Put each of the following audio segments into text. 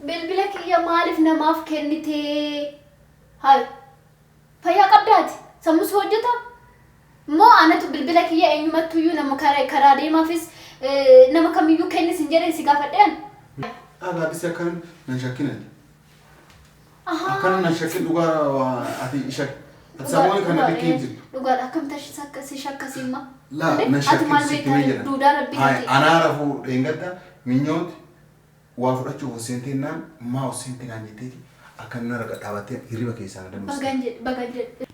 Bilbila kiyya maaliif namaaf kennitee? Hayi. Fayyaa qabdaati? Sammuu si hojjeta? Moo anatu bilbila kiyya eenyumattuyyuu nama karaa deemaafis nama kamiyyuu kenni sin jedheen si gaafadhee ani? Gaaddisee akkan nan shakkin ati. Akkana nan shakkin dhugaa waa ati shak. Ati sammuun kana likkii hin jirtu. Dhugaadha akkamitti si shakkasiin ma? Laa nan Ati shakkin maal sitti mee beektaa jedhan. duudaa rabbii Hayi ati. anaa rafuu dheengadda minyooti waa fudhachuuf ol seentee naan maa ol seente naan jetteeti akka inni narra dhaabattee hirriba keessaa na dammaqsite. Bagan jedhe bagan jedhe.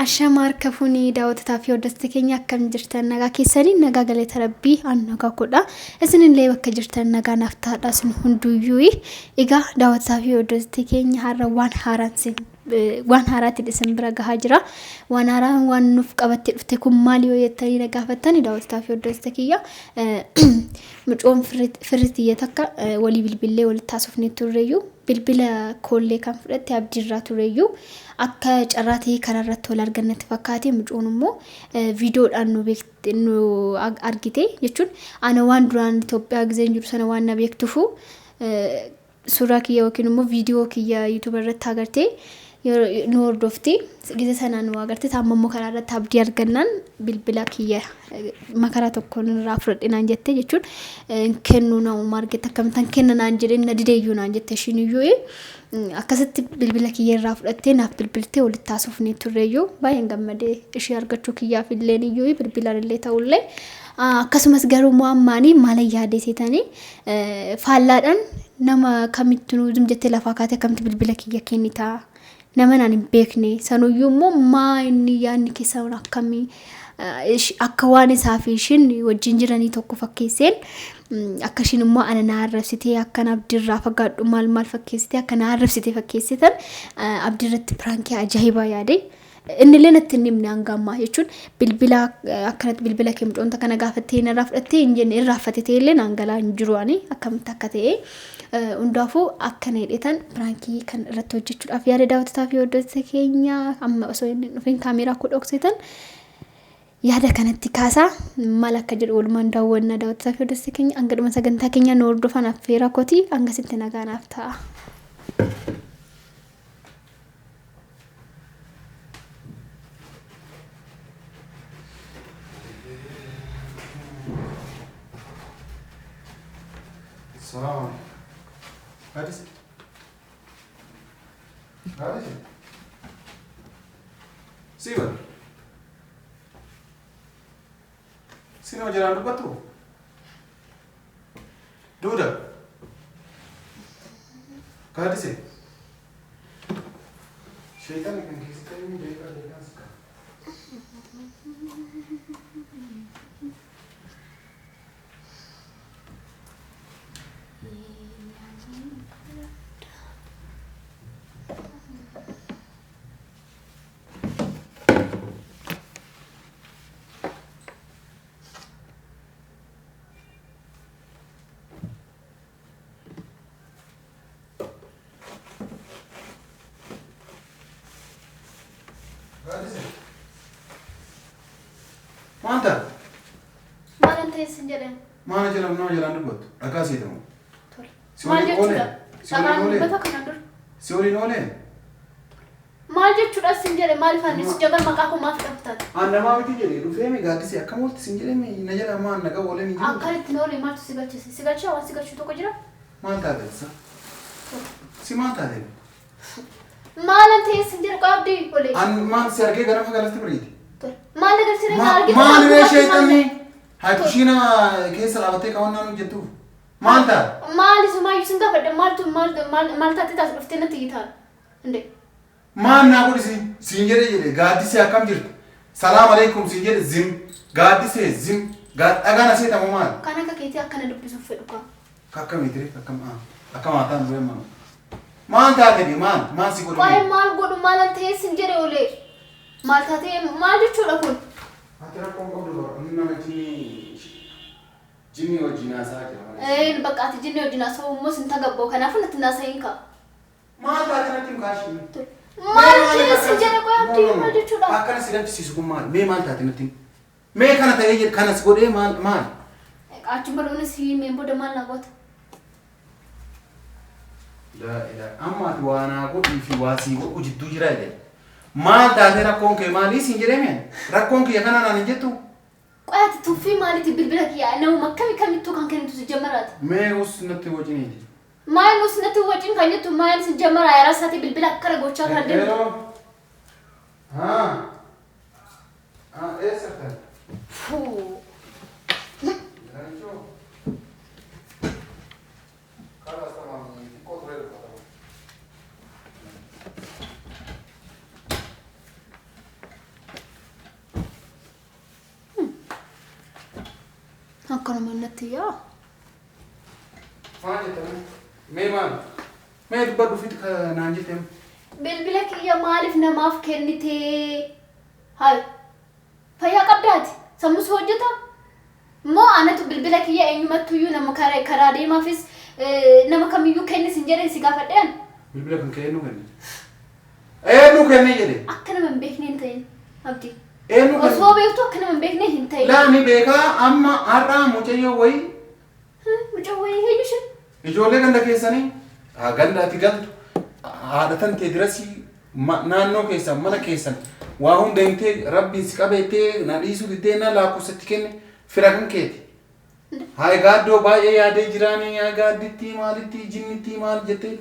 Ashama harka fuunee daawwattotaa fi hordoftoota keenya akkam jirtan nagaa keessanii nagaa galata rabbii an nagaa kodha isinillee bakka jirtan nagaa naaf taadha isin hunduyyuu egaa daawwattotaa fi hordoftoota keenya har'a waan haaraan isin waan haaraatiin isin bira gahaa jira waan haaraan waan nuuf qabattee dhufte kun maal yoo jettanii na gaafattani daawwattotaa fi hordoftoota kiyya mucoon firri tiyya takka walii bilbillee walitti haasofnee turreeyyuu bilbila koollee kan fudhatte abdiirraa tureyyuu akka carraa ta'ee karaa irratti wal argan natti fakkaate mucoon immoo viidiyoodhaan nu beekte nu argite jechuun ana waan duraan Itoophiyaa gizeen jiru sana waan na beektufu suuraa kiyya yookiin immoo viidiyoo kiyya yuutuuba irratti agartee nu hordofti gize sana nu agarte amma immoo karaa irratti abdii argannaan bilbila kiyya makaraa tokko nurraa fudhadhe naan jette jechuun hin kennu namuma argette akkamittan kenna naan jedhee na dideeyyuu naan jette ishiin iyyuu akkasitti bilbila kiyya irraa fudhattee naaf bilbiltee walitti haasofnee turreeyyuu baay'een gammadee ishee argachuu kiyyaaf illeen iyyuu bilbilaan illee ta'ullee akkasumas garuu immoo ammaanii maala yaadee seetanii faallaadhaan nama kamittinuu zum jettee lafaa kaatee akkamitti bilbila kiyya kennitaa nama naan hin beekne sanuyyuu immoo maa inni yaadni keessan akkamii akka waan isaa fi ishiin wajjin jiranii tokko fakkeesseen akka ishiin immoo ana na arrabsitee akka na abdiirraa fagaadhu maal maal fakkeessitee akka na arrabsitee fakkeessitan abdiirratti piraankii ajaa'ibaa yaade. Innillee natti hin himne hanga ammaa jechuun bilbila akkanatti bilbila kee mucoonta kana gaafattee narraa fudhattee hin jenne irraanfate ta'ellee naan galaa hin jiru ani akkamitti akka ta'e hundaafuu akkana jedhetan piraankii kan irratti hojjechuudhaaf yaada daawwattotaa fi hordoftoota keenya amma osoo inni hin dhufin kaameeraa koo dhoksetan yaada kanatti kaasaa maal akka jedhu walumaan daawwannaa daawwattotaa fi hordoftoota keenya hanga dhuma sagantaa keenya nu hordofan affeeraa kooti hangasitti nagaa naaf ta'a. Salaam. Gaaddise. Gaaddise. Sii bara. Si nama jalaan dubbattu? Duuda. Gaaddise. Sheexanni kan keessatti inni beekaa beekaan si qaba. Gaaddise. Maal taate? Maalan ta'e sin jedhan? Maal jedhamu nama jalaan dubbattu? Dhagaa seetamu. Tole. Si Maal waliin oolee? jechuudha? Si waliin Dhagaan oolee? dubbata kanaan dura. Si waliin oolee? Maal jechuudha sin jedhe maaliif ani si jabar maqaa koo maaf dhabtaati? An namaa miti jedhe dhufee mi gaaddisee akkam oolti sin jedhee mi na jala maa na qabu oolee ni jiru. Akkan itti oole maaltu si galchise? Si galchaa waan si galchu tokko jira? Maal taate sa? Si maal taate? Maalan ta'e sin jedhe qabdi olee. An maal si argee ganama galatti bariite? Maal agarsiisa na argite? Maal ree sheexanni? Haa kushiina keessa dhaabattee qawannaan hojjettuuf. Maal taate? Maali sumaayyuu sin gaafadhe maaltu maal maal taate taas dhuftee natti hiitaa? Inde. Maal naa godhi siin siin jedhe jedhe gaaddisee akkam jirta? Salaam alaikum siin jedhe zim gaaddisee zim dhagaan asee tamu maal? Kan akka keetii akkana dubbisuuf fedhu kaa. Akkam itire akkam akkam haa ta'an duree maal? Maal taate bi maal maal si godhu? Waa'ee maal godhu maalan ta'ee sin jedhe olee. Maal taatee maal jechuudha kun? Ati rakkoon qabdu bara inni nama jinni jinni wajjin haasaa jira malee. Ee bakka ati jinni wajjin haasa'u immoo sin tagabboo kanaafuu natti hin haasa'iin kaa. Maal taate natti hin kaashin? Maal ta'ee sin jedhe qoy abdii maal jechuudha? Akkana si danfisiisu kun maal? Mee maal taate natti? Mee kana ta'ee jedhe kanas godhee maal maal? Achi baruunis si himeen booda maal naa goota? Laa ilaa amma ati waa naa godhii fi waa sii godhuu jidduu jira jedhe. Maal taatee rakkoon kee maalii siin jedhee mee? Rakkoon kiyya kana naan hin jettu? Qoy ati tuffii maaliiti bilbila kiyya namuma akkami kamittuu kan kennitu si jammaraati? Mee us natti waciniiti. Maal us natti wacin kan jettu maal si jammaraa yaraa isaati bilbila akkana gochaa kan deemtu. Hello. Haa. Haa eessa kan? Fuu. Jiranichoo. Kalas tamam xiqqoo turee dhufa tamam. Akkanuma natti yaa. Maal jette mee? Mee maal? Mee dubbadhu fiixi ka naan jette. Bilbila kiyya maaliif namaaf kennitee? Hayi. Fayyaa qabdaati? Sammuu si hojjeta? Moo anatu bilbila kiyya eenyumattuyyuu nama karaa deemaafis nama kamiyyuu kenni sin jedheen si gaafadhe an? Bilbila kan kee eenyu kenne? Eenyu kenne jedhe? Akka nama hin beekne hin ta'in Abdii. Eenyu kenne? Osoo beektuu akka nama hin beekne hin ta'in. Laa ni beekaa amma har'aa mucayyoo wayii Mucaa wayii eenyu isheen? Ijoollee ganda keessanii haa ganda ati galtu haadha tantee dirasii naannoo keessan mana keessan waa hunda himtee rabbiin si qabeettee na dhiisuu diddee na lakkoofsa itti kenne fira kan keeti. Haa gaaddoo baay'ee yaadee jiraanii haa gaaddittii maalittii jinnittii maal jettee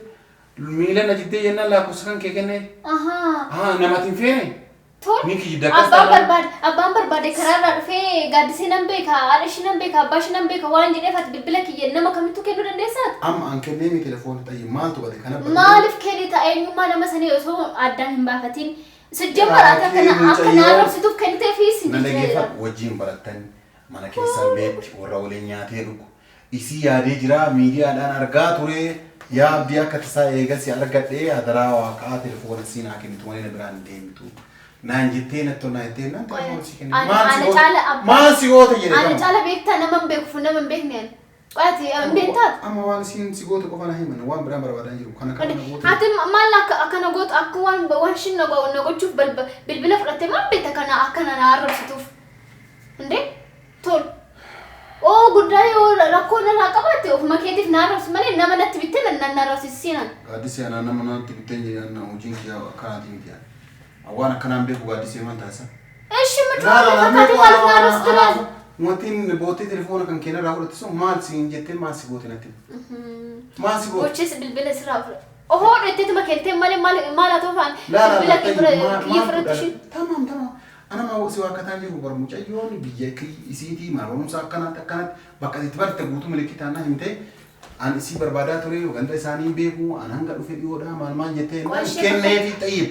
miila na jiddee jennaan lakkoofsa kan kee kennee. Ahaa. Haa namati hin feene. Tole. Ni kijibda akkas Abbaan taanaan. barbaade abbaan barbaade karaa irraa dhufee gaaddisee nan beeka haadha ishii nan beeka abbaa ishii nan beeka waan jedheef ati bilbila kiyya nama kamittuu kennuu dandeessaa ati? Amma an kenneemi telefoona xayyi maaltu bade kana bade. Maaliif kennita eenyummaa nama sanii osoo addaan hin baafatiin sijjammar ati akka Raakii na akka na mucayyoo arrabsituuf kenniteefii sin na jechaa jira. dhageeffadhu wajjin barattan mana keessan beekti warra waliin nyaatee dhugu isii yaadee jira miidiyaadhaan argaa ture yaa abdii akka tasaa eega si argadhee hadaraa waaqaa telefoona sii naa kennitu malee na biraan hin deemtu naan jettee natti ol naa jettee naan telefoona sii kenne Ana maal si ana goota caala abbaa maal si goota jedhe ana gama caala beektaa nama hin beekuuf nama hin beekne ani. Qoy ati hin beektaa ati? Amma waan isiin si goote qofa na himan waan biraan barbaadaa hin jiru kana kana na goote Ati maal akka akkana gootu akka waan waan ishiin na gochuuf bilbila fudhatte maal beekta kana akkana na arrabsituuf. Indee tol. Oo guddaa yoo rakkoo narraa qabaatte ofuma keetiif na arrabsi malee nama natti bittee na na arrabsisiinan. Gaaddisee anaa nama natti bittee hin jedhan hojiin kiyya akkanaatii miti ani. Waan akkanaan beeku gaaddisee maal taasisa? Eshi mucaa Laa laa fakkaate mee maaliif na arrabsite laal? Wantiin boottee telefoona kan kee narraa fudhatte sun maal siin jettee maal si goote natti? Maal si goote? Gochis bilbila sirraa fudha. Ohoo dhetteetuma kentee malee maal maal haa ta'u faan Laa laa bilbila laa kee tayyib fura maal kiyya maaltu fudhattu dhala ishiin. tamam tamam ana maa si waakkataan jiru bar mucayyoon biyya isiitii maal barumsa akkanaatti akkanatti bakka itti barte guutuu milikitaan na himte an isii barbaadaa ture ganda isaanii hin beeku an hanga dhufe dhiyoodha maal maal jettee Qoy jennaan ishee kenneefi xayyib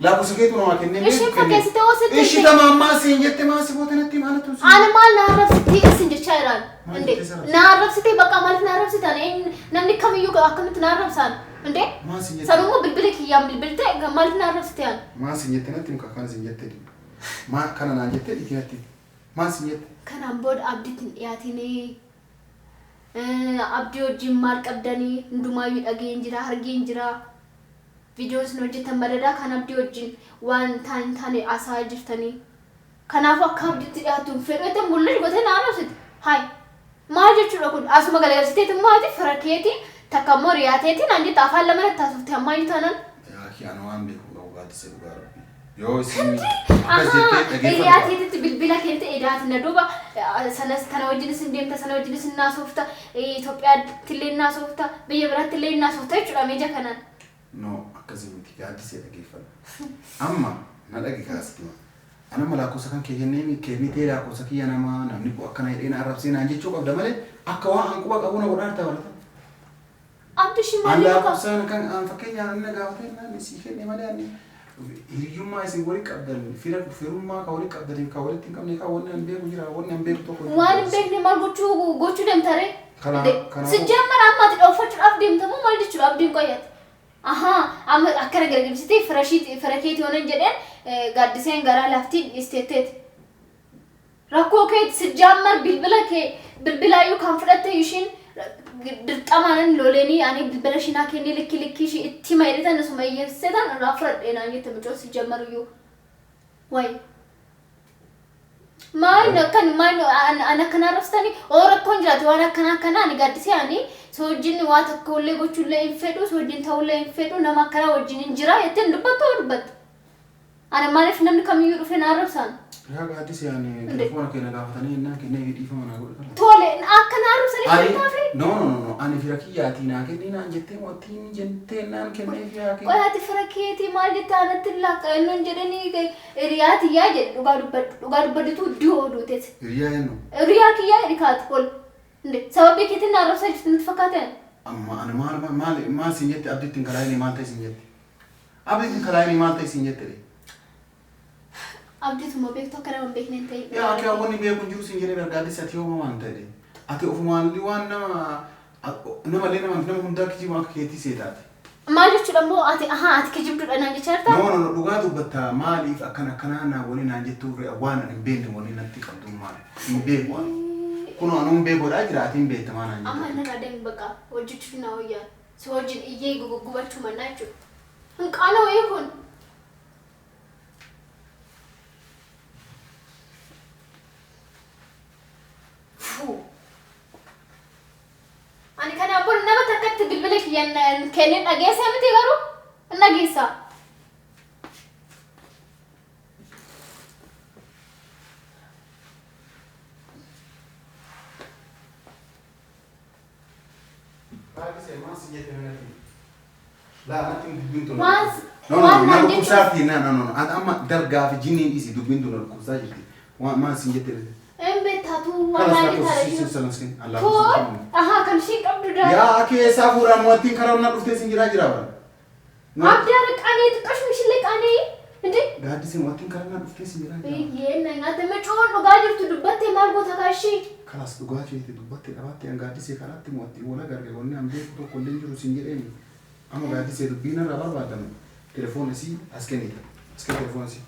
lakkoofsa keetu namaa kennee Isheen beeku kennee fakkeessitee hoo sitti ishi himte? tamaam maal siin jette maal si goote natti maal natti Ana maal na arrabsitee isin jechaa jiraan? Maal Inde jettee si arrabsite? na arrabsitee bakka maaliif na arrabsitan? Namni kamiyyuu akkamitti na arrabsaan? Inde Maal siin jette? sanummoo bilbila kiyyaan bilbilte maaliif na arrabsite an? Maal siin jette natti himi kana siin jette maal kana naan jette dhiiti natti himi maal siin jette? Kanaan booda abdiitti hin dhiyaatinii. Abdii wajjin maal qabdanii hundumaayyuu dhageen jira argeen jira. Viidiyoon isin hojjetan madadaa kan abdii wajjin waan taane hin taane haasa'aa jirtanii. Kanaafuu akka abdiitti dhiyaattu hin fedhu jettee mul'atu gootee na arrabsite. Hayi maal jechuudha kun asuma galagalchiteeti immoo ati fira keetii takka immoo riyaa teetii naan jette afaan lama natti haasofte ammaayyuu taanaan. Yaa kiyya ana waan beeku qabu gaaddisee dhugaa rabbii. Yoo isin akkas jettee Ahaa, dhageeffadhu hiriyaa qaba. teetitti bilbila kennite edaati na duuba sanas tana wajjinis hin deemta sana wajjinis hin naasofta Itoophiyaatti illee hin naasofta biyya biraatti illee hin naasofta jechuudha meeja kanaan. No akkasii miti gaaddisee dhageeffadhu. Amma na dhagi kaasti ma. Ana amma lakkoofsa kan kee kennee kennitee lakkoofsa kiyya namaa namni kun akkana jedhee na arrabsee naan jechuu qabda malee akka waan an quba qabu na godhaa jirta barata. Abdi ishii An maal yoo qabu? lakkoofsa kan an fakkeenyaaf inni na gaafatee naan sii kenne malee ani hiriyyummaa isin walii qabdan fira firummaa ka walii qabdaniif ka walitti hin qabne ka wanni an beeku jira wanni an beeku tokko hin jiru. Waan hin beekne maal gochuu gochuu deemta ree? Kana kanaafuu Sijjamman amma ati dhokfachuudhaaf deemta moo maal jechuudha abdiin qoyyate? Ahaa amma akkana garagalchitee fira ishiiti fira keeti yoon jedheen gaaddiseen garaa laaftiin dhiisteetteeti. Rakkoo keeti sijjaammar bilbila kee bilbilaayyuu kan fudhatte ishiin dirqamaanan loleenii ani bilbila ishii naa kennii likki likkii ishii itti hima jedhetan isuma iyyeessetan irraa fudhadhe naan jette mucoon sijjammaruyyuu. Wayi. Maal akkan maal an akkana arrabsitanii oo rakkoon jiraate waan akkana akkanaa ani gaaddisee ani si wajjin waa tokko illee gochuullee hin fedhu, si wajjin ta'ullee hin fedhu, nama akkanaa wajjin hin jira jettee hin dubbattu moo dubbattu? Ana maaliif namni kamiyyuu dhufee na arrabsaan? Yaa gaaddisee ani telefoona kee na gaafatanii jennaan kennee dhiifama naa godhe kana. Tole akka na arrabsaniif Ani hin taafe? no no no no ani fira kiyyaatii naa kennii naan jettee mootiin jettee naan kennee fi haa Qoy ati fira keetii maal jette anatti hin laakka jedhanii hiriyaa tiyyaa jedhe dhugaa dubbadhu dhugaa dubbadhutu du'oo duuteeti. Hiriyaa eenyu? Hiriyaa kiyyaa jedhi kaati ol. Sababii keetiin na arrabsaa jirti natti fakkaate. Amma ani maal maal maal siin jette abdiitti hin kalaayinii maal ta'e siin jette? Abdiitti hin kalaayinii maal ta'e siin jette? Abdiituma beektu akka nama hin beekne hin ta'in. Yaa akka wanni beeku hin jiru siin jedhee gargaaddisa ati yooma waan ta'e. Ati ofumaan waan nama namallee nama nama hundaa kijiba akka keetii seetaate. Maal jechuudha immoo ati ahaa ati kijibduudha naan jechaa jirtaa? No no no dhugaa dubbatta maaliif akkana akkanaa naa waliin naan jettuu waan ani hin beekne waliin natti qabdu maali? Hin beeku ani. Kunoo anuun beekuudhaa jira ati hin beekta maal naan Amma jettu. narraa deemi bakka hojjechuuf na wayyaa. Si wajjin iyyee gugubachuu mannaa jechuudha. Hin qaana wayii kun. Fuu. Ani kanaan booda nama takkatti bilbila kiyyan kennee dhageessa miti garuu hin dhageessa. Gaaddisee maal siin jette natti? Laa natti dubbiin tun. Waan No no waan no na naan jechuun dhukkubsaatti na no no no ati amma dalgaa fi jinniin dhiisi dubbiin tun na dhukkubsaa jirti. Waan maal siin jette? Hin beektaatu waan Kanas naan lakkoofsa jechaadha. siin sanas Allah. Toon ahaa kan ishiin qabdu daa. Yaa keessaa fuudhaan mo'attiin karaa na dhuftee siin jiraa jira bara. Abdii qaanii xiqqashuma ishillee qaanii. Inde Gaaddisee mo'attiin karaa na dhuftee siin jiraa jira. biyyeen na nyaate micoon dhugaa jirtu dubbattee maal goota kaashii? Kanas dhugaa keeti dubbattee dhabaatte an gaaddisee karaatti mo'attiin wal agarre wanni an beeku tokko illee hin jiru siin jedheeni. Amma gaaddisee dubbiin irraa barbaadamu telefoona isii as kennita. As kenni telefoona isii.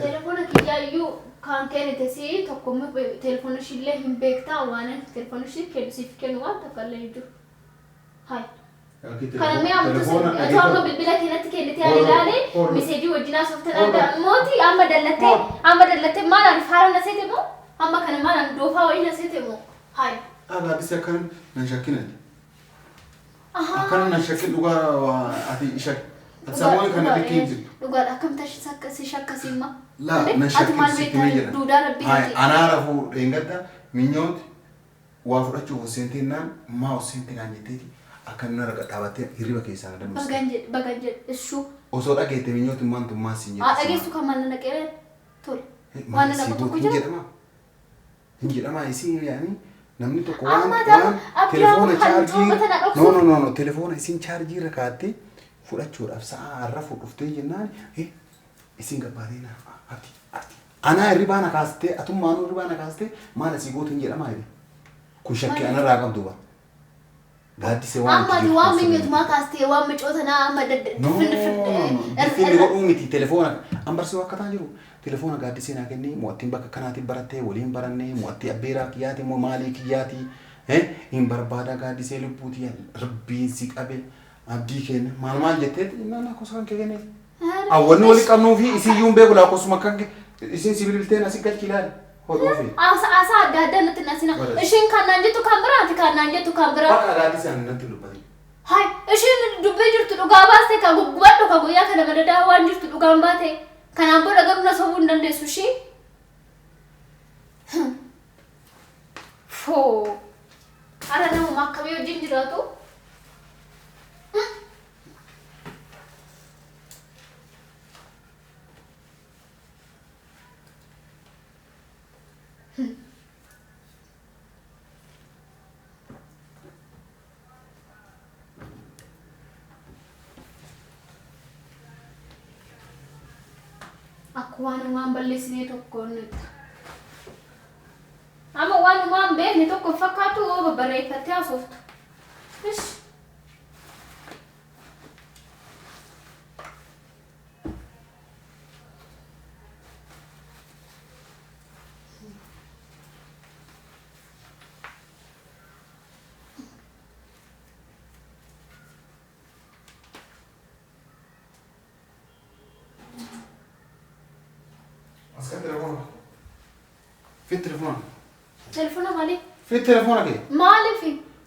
Telefoona kiyyaayyuu kan kennite si tokko telefoona ishiillee hin beektaa waan ani telefoona ishii kennu siif kennu waan takka illee hin jiru. Hai. Kana mee amma tu amma bilbila keenyatti kennite ani ilaale miseejii wajjin haasoftan argaa mootii amma dallattee amma dallattee maal ani faara na seete moo amma kana maal ani doofaa wayii na seete moo hai. Gaaddisee akkan nan shakkinati. Ahaa. Akkana nan shakkin dhugaa ati shakki. Ati sammuu kana likkii hin jirtu. Dhugaadha akkam tashi si shakkasiimma. La nan Ati shakkin maal sitti mee beektaa jedha. duudaa rabbii Hai taate. anaara fuudheen gadda minyooti waa fudhachuuf seentee naan maa seentee naan jetteeti akka inni narra dhaabattee hirriba keessaa na dammaqsite. Bagan jedhe bagan jedhe ishuu. Osoo dhageette minyooti maal tummaa siin Haa jette. dhageessu kan maal na naqee tole. Waan na naqu tokko Hin jira. jedhama. Hin jedhama isin yaani namni tokko waan Amma waan abdii telefoona amma chaarjii hancuufa tana no dhoksuuf. no no no telefoona isin chaarjii irra kaattee fudhachuudhaaf sa'a har'a fudhuftee jennaan isin gabbaatee na abdi abdi anaa hirribaa na kaastee atummaanuu hirribaa na kaastee maal asii gootu hin jedhamaa jedhe kun shakkii anarraa qabdu ba gaaddisee waan Amma ati waan minyootumaa kaastee waan micoota naa amma No, diffinni godhuu miti telefoona an barsiisuu akka taa jiru telefoona gaaddisee naa kennee mo'attiin bakka kanaatiin barattee waliin barannee mo'attii abbeeraa kiyyaati moo maalii kiyyaati hin barbaada gaaddisee lubbuuti rabbiin si qabe abdii kenna maal maal jettee naan lakkoofsa kan kee kenneef. Awwanni walii qabnuu fi isiyyuu hin beeku lakkoofsuma kan isin si bilbilteen asii galchi ilaali hodhuufi. Haasaa adda addaa natti nasina. Ishiin kan naan jettu kan biraa ati kan naan jettu kan biraa. Bakka gaaddisee ani natti dubbatin. Hai ishiin dubbii jirtu dhugaa baaste kan guggubadhu kan guyyaa kana madadaa waan jirtu dhugaan baate. Kanaan booda garuu na sobuu hin dandeessu ishii. Foo. Ara namuma akkamii wajjin jiraatu? Akka waan waan balleessinee tokko nutti. Amma waan waan beekne tokko fakkaatu oo babbareeffattee haasoftu. Ish. As kan telefoona. Fit telefoona. Telefoona malee. Fit telefoona kee. Maaliif?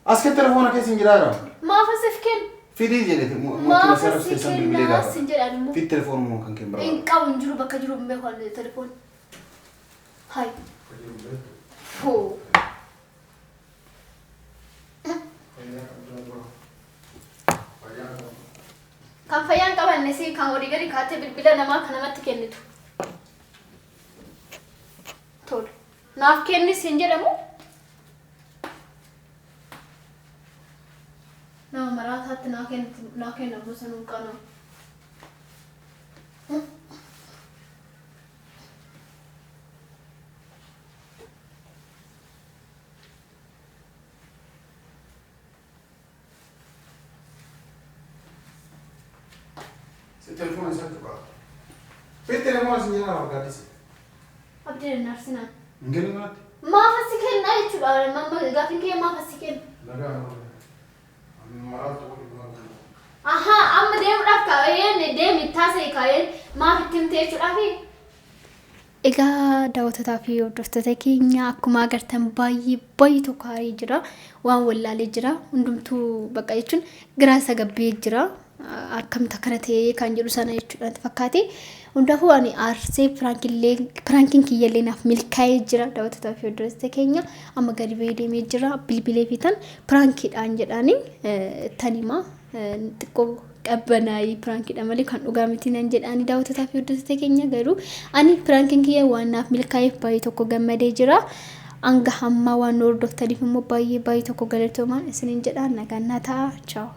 As kee telefoona kee sin jiraara. Maaf asif kennu? Fidii jedhete mootummaa Maaf seera asii keessan bilbilee kennaa gaafa. sin jedhan immoo. Fit telefoona kan kee Hin barbaada. qabu hin jiru bakka jiru hin beeku ani telefoon. Hai. Hoo. Kan fayyaa hin qabanne si kan walii gadi kaatee bilbila namaa kan namatti kennitu. Tole. Naaf kennis hin jedhamu. Nama maraataatti naa kennitu naa kennamu sanuu qanaa. Si telefoona isaa tuqaa. Fit telefoona sin jiraara gaaddise. Abdiin hin arsinaan. Hin kennu kanatti. Maaf asi kennaa jechuudha. Mamma gaafin kee maaf asi kenna? Nagaa maraatu Ahaa amma deemuudhaaf kaa'een deemi taasise kaa'een maaf itti himte jechuudhaafi. Egaa daawwattotaa fi hordoftoota keenya akkuma agartan baay'ee baay'ee tokko aarii jira. Waan wallaalee jira. Hundumtuu bakka jechuun giraa isa gabbee jira. Akkamitti akkana ta'ee kan jedhu sana jechuudha natti fakkaate. Hundaafuu ani aarsee piraankiin kiyyallee naaf milkaa'ee jira daawwattotaa fi hordoftoota keenya. Amma gadi ba'ee deemee jira. Bilbilee fi tan piraankiidhaan jedhaanii tan himaa xiqqoo qabbanaayii piraankiidha malee kan dhugaa miti nan jedhaanii daawwattotaa fi hordoftoota keenya garuu ani piraankiin kiyya waan naaf milkaa'eef baay'ee tokko gammadee jira. Hanga hammaa waan nu hordoftaniif immoo baay'ee baay'ee tokko galatoomaa isiniin jedha nagaan naa ta'a. Chaaw.